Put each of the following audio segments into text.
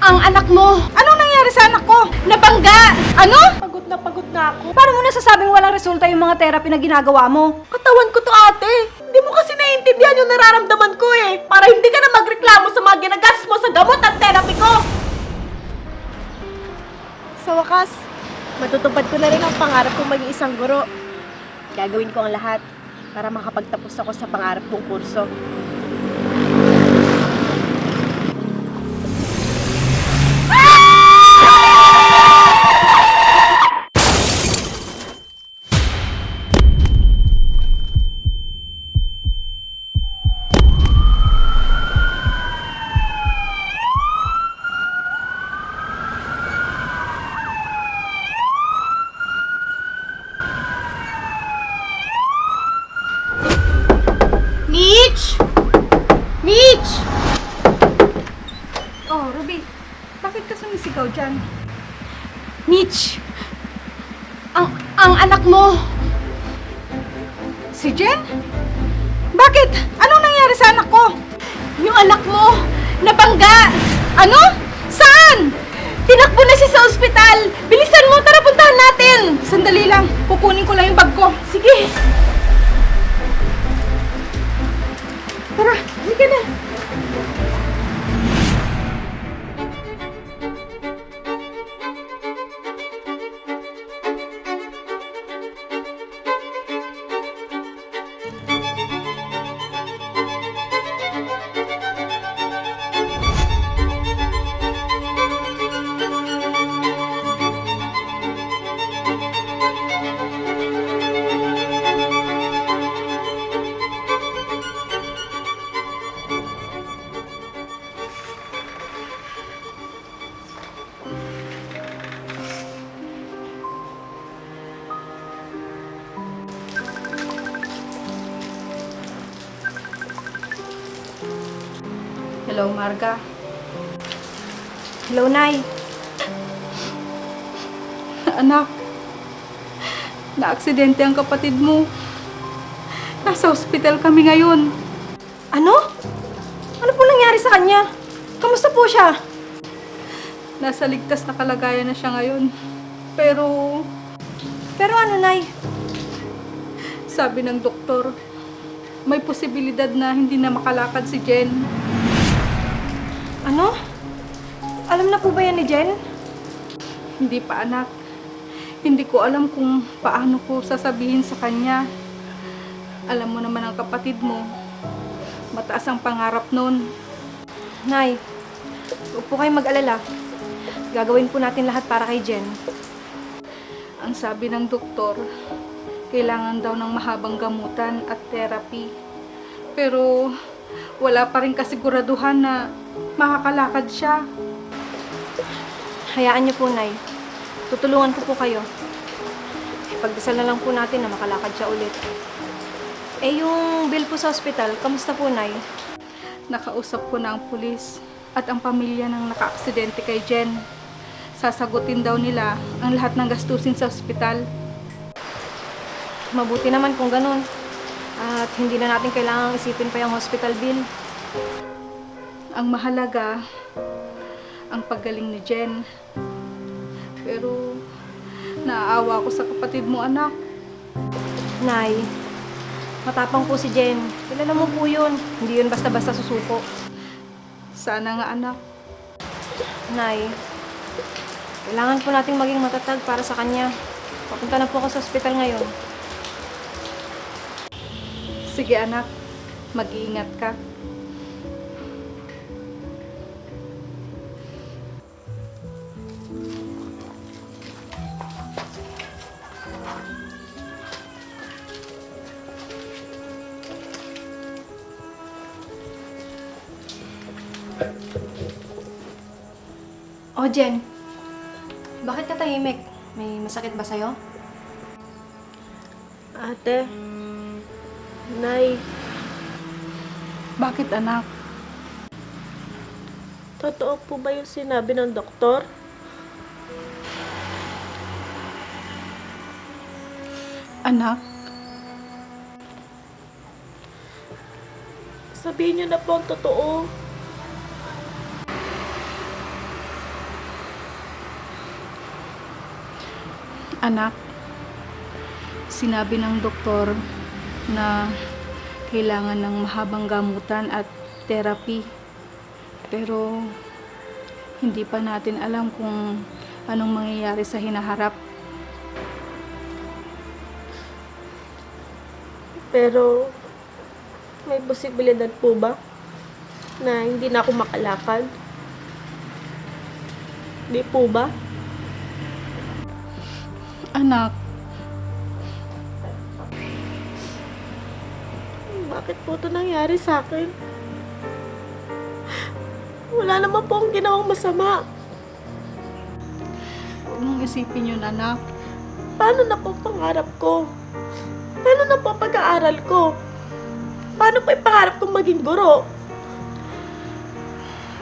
ang anak mo. Anong nangyari sa anak ko? Nabangga. Ano? Pagod na ako. Paano mo nasasabing walang resulta yung mga therapy na ginagawa mo? Katawan ko to, ate. Hindi mo kasi naiintindihan yung nararamdaman ko eh. Para hindi ka na magreklamo sa mga ginagastos mo sa gamot at therapy ko. Sa wakas, matutupad ko na rin ang pangarap kong maging isang guro. Gagawin ko ang lahat para makapagtapos ako sa pangarap kong kurso. Mitch! Mitch! Oh, Ruby. Bakit ka sumisigaw dyan? Mitch! Ang anak mo! Si Jen? Bakit? Anong nangyari sa anak ko? Yung anak mo! Nabangga! Ano? Saan? Tinakbo na siya sa ospital! Bilisan mo! Tara, puntahan natin! Sandali lang. Kukunin ko lang yung bag ko. Sige! Tara, halika na. Hello, Marga. Hello, Nay. Anak, na-aksidente ang kapatid mo. Nasa ospital kami ngayon. Ano? Ano po nangyari sa kanya? Kamusta po siya? Nasa ligtas na kalagayan na siya ngayon. Pero, Pero ano, Nay? sabi ng doktor, may posibilidad na hindi na makalakad si Jen. Ano? Alam na po ba yan ni Jen? Hindi pa, anak. Hindi ko alam kung paano ko sasabihin sa kanya. Alam mo naman ang kapatid mo. Mataas ang pangarap nun. Nay, huwag po kayong mag-alala. Gagawin po natin lahat para kay Jen. Ang sabi ng doktor, kailangan daw ng mahabang gamutan at therapy. Pero wala pa rin kasiguraduhan na makakalakad siya. Hayaan niyo po, Nay. Tutulungan ko po kayo. Pagdasal na lang po natin na makalakad siya ulit. Eh, yung bill po sa ospital, kamusta po, Nay? Nakausap ko na ang pulis at ang pamilya ng naka-aksidente kay Jen. Sasagutin daw nila ang lahat ng gastusin sa ospital. Mabuti naman kung ganun. At hindi na natin kailangang isipin pa yung hospital bill. Ang mahalaga, ang paggaling ni Jen. Pero, naaawa ko sa kapatid mo, anak. Nay, matapang po si Jen. Kilala mo po yun. Hindi yun basta-basta susuko. Sana nga, anak. Nay, kailangan po nating maging matatag para sa kanya. Papunta na po ako sa ospital ngayon. Sige, anak. Mag-iingat ka. Oh, Jen. Bakit ka tahimik? May masakit ba sa'yo? Ate, Nay, Bakit, anak? totoo po ba yung sinabi ng doktor? Anak? Sabihin niyo na po ang totoo. Anak, sinabi ng doktor na kailangan ng mahabang gamutan at therapy. Pero hindi pa natin alam kung anong mangyayari sa hinaharap. Pero, may posibilidad po ba na hindi na ako makalakad? Di po ba? Anak, Bakit po ito nangyari sa akin? Wala naman po akong ginawang masama. huwag mong isipin yun, anak. Paano na po pangarap ko? Paano na po pag-aaral ko? Paano po yung pangarap kong maging guro?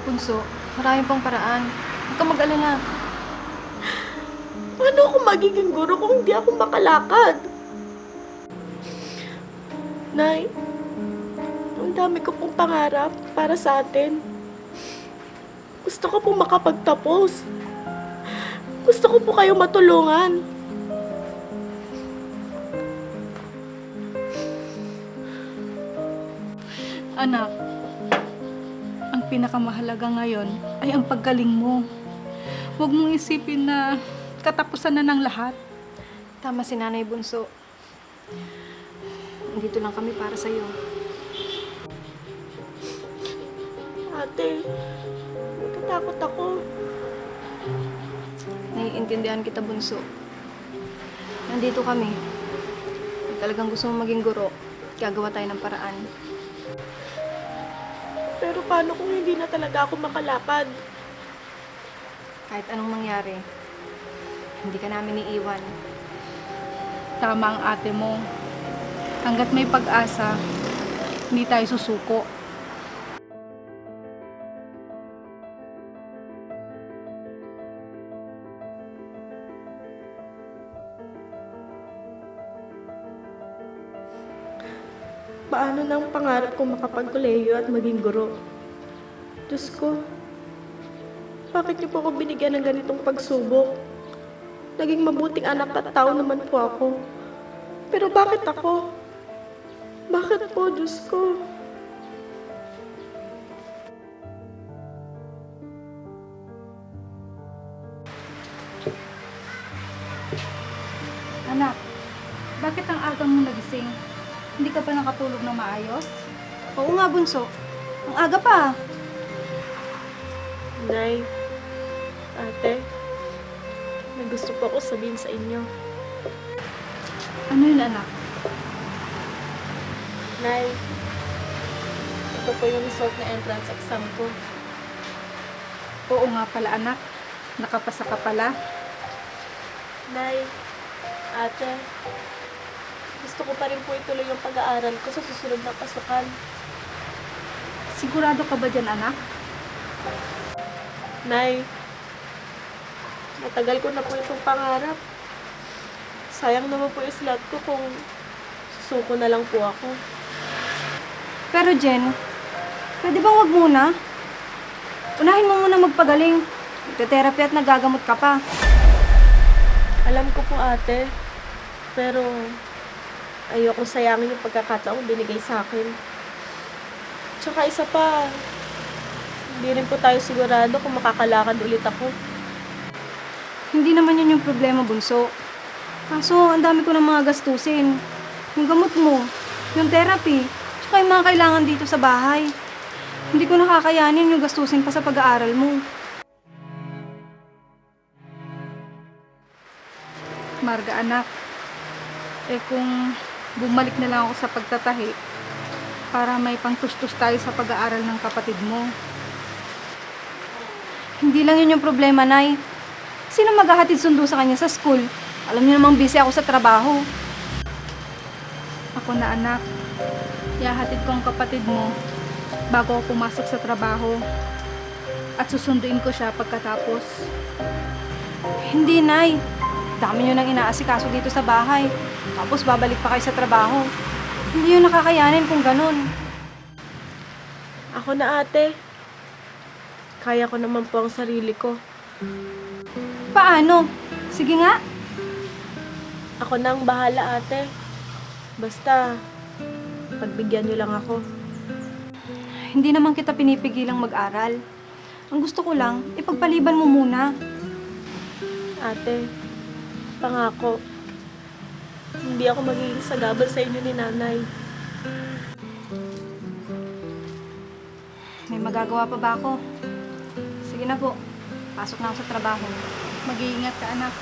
Bunso, marami pang paraan. Huwag ka mag-alala. Paano ako magiging guro kung hindi ako makalakad? Nay, ang dami ko pong pangarap para sa atin. Gusto ko pong makapagtapos. Gusto ko po kayo matulungan. Anak, ang pinakamahalaga ngayon ay ang paggaling mo. Huwag mong isipin na katapusan na ng lahat. Tama si Nanay Bunso. Dito lang kami para sa'yo. Ate, natatakot ako. Naiintindihan kita, Bunso. Nandito kami. Kung talagang gusto mong maging guro, gagawa tayo ng paraan. Pero paano kung hindi na talaga ako makalakad? Kahit anong mangyari, hindi ka namin iiwan. Tama ang ate mo. Hanggat may pag-asa, hindi tayo susuko. Paano na ang pangarap kong makapagkolehiyo at maging guro? Diyos ko, bakit niyo po ako binigyan ng ganitong pagsubok? Naging mabuting anak at tao naman po ako. Pero bakit ako? Bakit po, Diyos ko? Anak, bakit ang aga mo nagising? Hindi ka pa nakatulog na maayos? Oo nga, Bunso. Ang aga pa. Nay, ate, may gusto po ako sabihin sa inyo. Ano yun, anak? Nay, ito po yung result na entrance exam ko. Oo nga pala, anak. Nakapasa ka pala. Nay, ate, gusto ko pa rin po ituloy yung pag-aaral ko sa susunod na pasukan. Sigurado ka ba dyan, anak? Nay, matagal ko na po itong pangarap. Sayang naman po yung slot ko kung susuko na lang po ako. Pero Jen, pwede bang wag muna? Unahin mo muna magpagaling. Nagte-therapy at nagagamot ka pa. Alam ko po ate, pero ayoko sayangin yung pagkakataong binigay sa akin. Tsaka isa pa, hindi rin po tayo sigurado kung makakalakad ulit ako. Hindi naman yun yung problema, Bunso. Kaso, ang dami ko ng mga gastusin. Yung gamot mo, yung therapy, tsaka yung mga kailangan dito sa bahay. Hindi ko nakakayanin yung gastusin pa sa pag-aaral mo. Marga, anak. Kung bumalik na lang ako sa pagtatahi para may pangtustos tayo sa pag-aaral ng kapatid mo. Hindi lang yun yung problema, Nay. Sino maghahatid sundo sa kanya sa school? Alam niyo namang busy ako sa trabaho. Ako na, anak. Ihahatid ko ang kapatid mo bago ako pumasok sa trabaho. At susunduin ko siya pagkatapos. Hindi, Nay. Dami niyo nang inaasikaso dito sa bahay. Tapos babalik pa kayo sa trabaho. Hindi yun nakakayanin kung ganun. Ako na ate, kaya ko naman po ang sarili ko. Paano? Sige nga. Ako na ang bahala, ate. Basta, pagbigyan niyo lang ako. Hindi naman kita pinipigilang mag-aral. Ang gusto ko lang, ipagpaliban mo muna. Ate, pangako, hindi ako magiging sagabal sa inyo ni nanay. May magagawa pa ba ako? Sige na po. Pasok na ako sa trabaho. Mag-iingat ka, anak.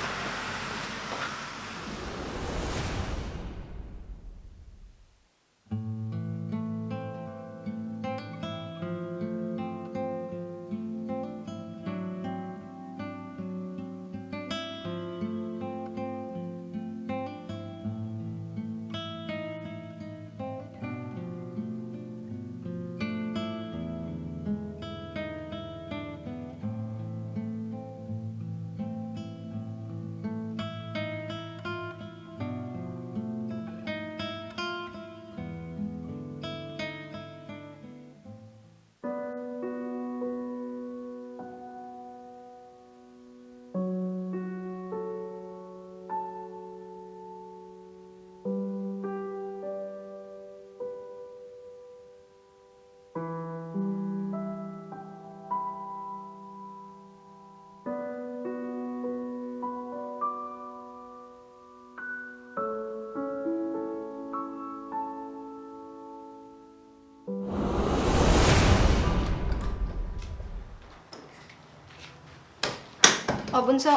O, Bunso.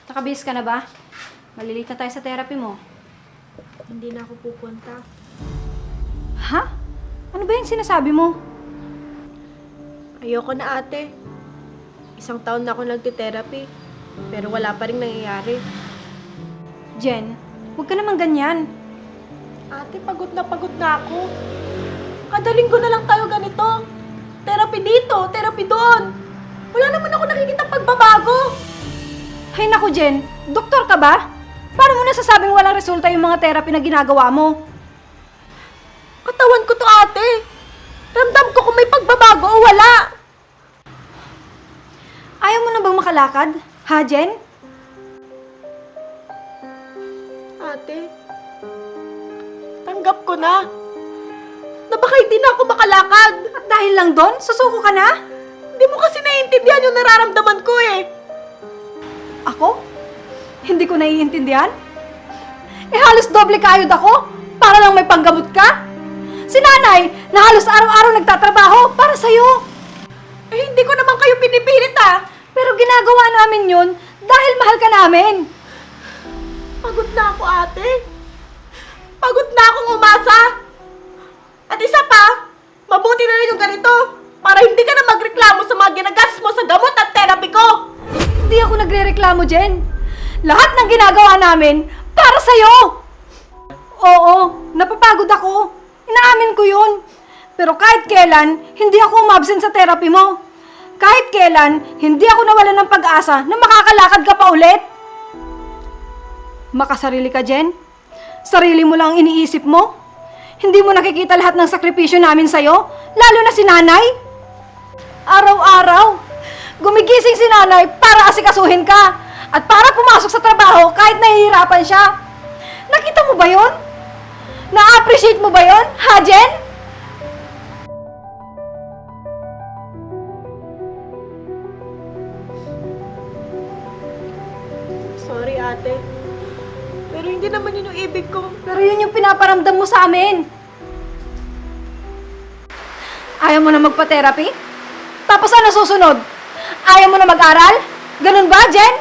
Nakabihis ka na ba? Malilate na tayo sa therapy mo. Hindi na ako pupunta. Ha? Ano ba yung sinasabi mo? Ayoko na, ate. 1 taon na ako nagte-therapy, pero wala pa rin nangyayari. Jen, huwag ka naman ganyan. Ate, pagod na ako. Kada linggo na lang tayo ganito. Therapy dito, therapy doon. Wala naman ako nakikita pagbabago. Hay naku, Jen. Doktor ka ba? Paano mo nasasabing walang resulta yung mga therapy na ginagawa mo? Katawan ko to, ate. Ramdam ko kung may pagbabago o wala. Ayaw mo na bang makalakad? Ha, Jen? Ate, tanggap ko na baka hindi na ako makalakad. At dahil lang doon, susuko ka na? Hindi mo kasi naiintindihan yung nararamdaman ko eh. Ako? Hindi ko naiintindihan? Eh halos doble kayod ako para lang may panggamot ka? Si nanay na halos araw-araw nagtatrabaho para sa'yo. Eh hindi ko naman kayo pinipilit ah. Pero ginagawa namin yun dahil mahal ka namin. Pagod na ako, ate. Pagod na akong umasa. At isa pa, mabuti na rin yung ganito para hindi ka na magreklamo sa mga ginagastos mo sa gamot at therapy ko. Hindi ako nagrereklamo, Jen. Lahat ng ginagawa namin para sa'yo. Oo, napapagod ako. Inaamin ko yun. Pero kahit kailan, hindi ako umabsent sa therapy mo. Kahit kailan, hindi ako nawalan ng pag-asa na makakalakad ka pa ulit. Makasarili ka, Jen. Sarili mo lang ang iniisip mo. Hindi mo nakikita lahat ng sakripisyo namin sa'yo, lalo na si nanay. Araw-araw, gumigising si nanay para asikasuhin ka at para pumasok sa trabaho kahit nahihirapan siya. Nakita mo ba yon? Na-appreciate mo ba yon, ha, Jen? Sorry, ate. Pero hindi naman yun yung ibig ko. Pero yun yung pinaparamdam mo sa amin. Ayaw mo na magpa-therapy? Tapos ano susunod? Ayaw mo na mag-aral? Ganun ba, Jen?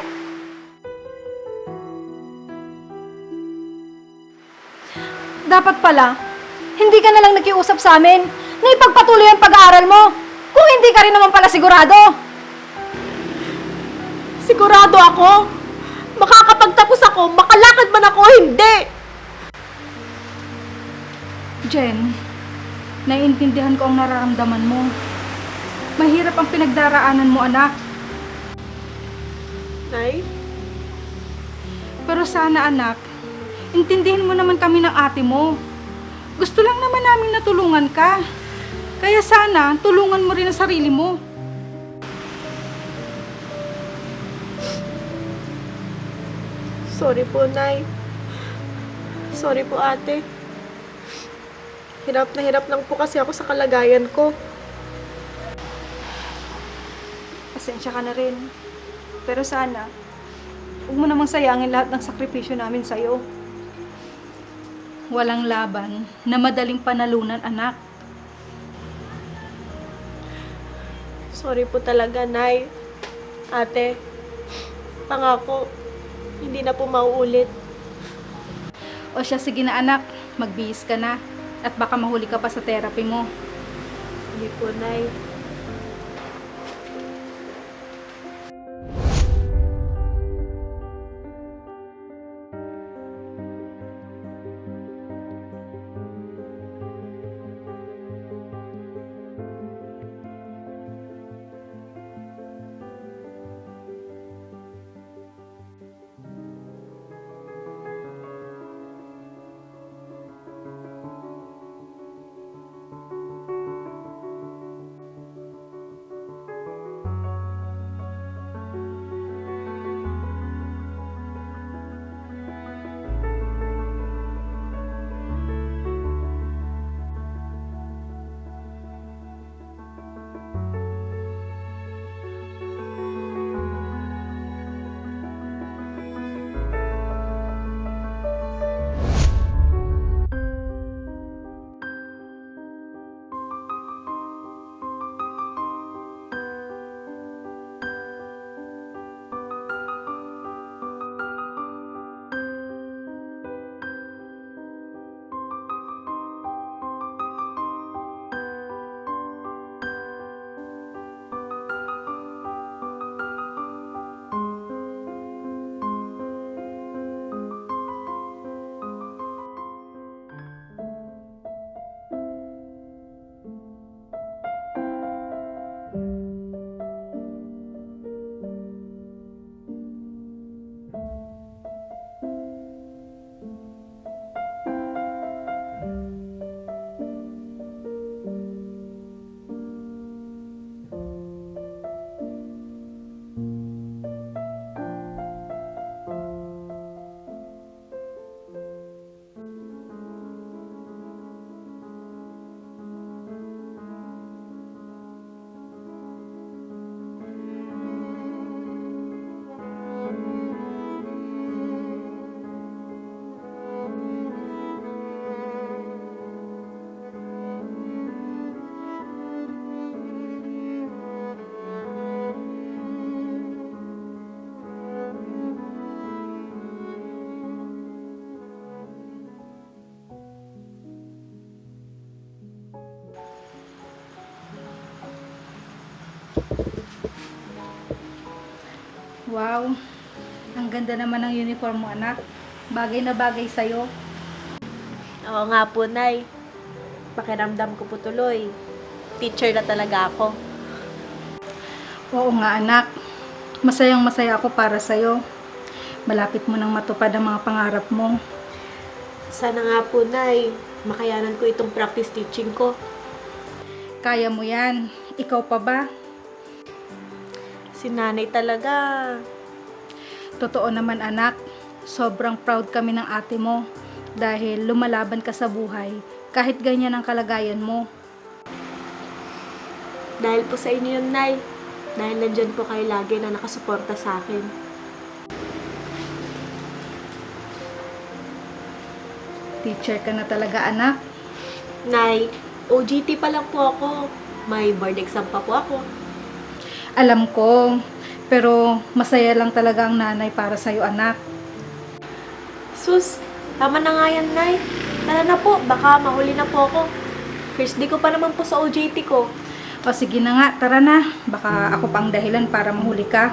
Dapat pala, hindi ka na lang nakiusap sa amin na ipagpatuloy ang pag-aaral mo kung hindi ka rin naman pala sigurado. Sigurado ako. Makakapagtapos ako, makalakad man ako, hindi. Jen, naiintindihan ko ang nararamdaman mo. Mahirap ang pinagdaraanan mo, anak. Nay, Pero sana, anak, intindihin mo naman kami ng ate mo. Gusto lang naman namin na tulungan ka. Kaya sana, tulungan mo rin ang sarili mo. sorry po, Nay. Sorry po, ate. Hirap na hirap lang po kasi ako sa kalagayan ko. Pasensya ka na rin. Pero sana, huwag mo namang sayangin lahat ng sakripisyo namin sa'yo. Walang laban na madaling panalunan, anak. Sorry po talaga, Nay. Ate, pangako, hindi na po mauulit. O siya, sige na anak, magbihis ka na. At baka mahuli ka pa sa therapy mo. Hindi po, Nay. Wow, ang ganda naman ng uniform mo, anak. Bagay na bagay sa'yo. Oo nga po, Nay. Pakiramdam ko po tuloy. Teacher na talaga ako. Oo nga, anak. Masayang masaya ako para sa'yo. Malapit mo nang matupad ang mga pangarap mo. Sana nga po, Nay, makayanan ko itong practice teaching ko. Kaya mo yan. Ikaw pa ba? Si nanay talaga. Totoo naman, anak. Sobrang proud kami ng ate mo dahil lumalaban ka sa buhay kahit ganyan ang kalagayan mo. Dahil po sa inyo yun, Nay. Dahil nandyan po kayo lagi na nakasuporta sa akin. Teacher ka na talaga, anak. Nay, OJT pa lang po ako. May board exam pa po ako. Alam ko, pero masaya lang talaga ang nanay para sa'yo, anak. Sus, tama na nga yan, Nay. Tara na po, baka mahuli na po ako. First day ko pa naman po sa OJT ko. O sige na nga, tara na. Baka ako pang dahilan para mahuli ka.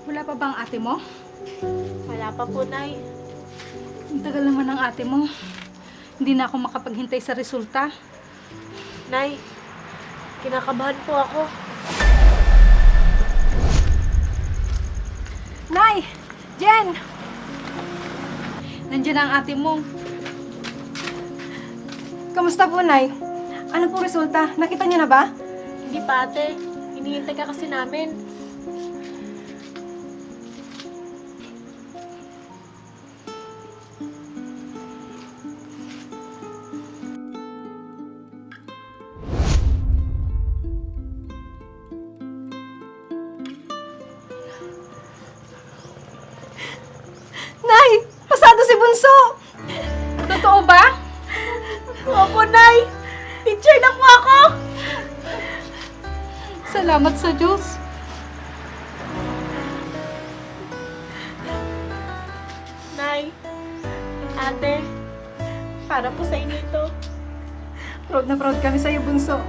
Wala pa bang ate mo? Wala pa po, Nay. Ang tagal naman ng ate mo. Hindi na ako makapaghintay sa resulta. Nay, kinakabahan po ako. Nay! Jen! na ang ate mo. Kamusta po, Nay? Ano po resulta? Nakita niyo na ba? Hindi pa ate, hinihintay ka kasi namin. Nay! Pasado si Bunso! Totoo ba? Opo, Nay! Teacher na po ako! Salamat sa Diyos. Nay, ate, para po sa inyo ito. Proud na proud kami sa'yo, Bunso.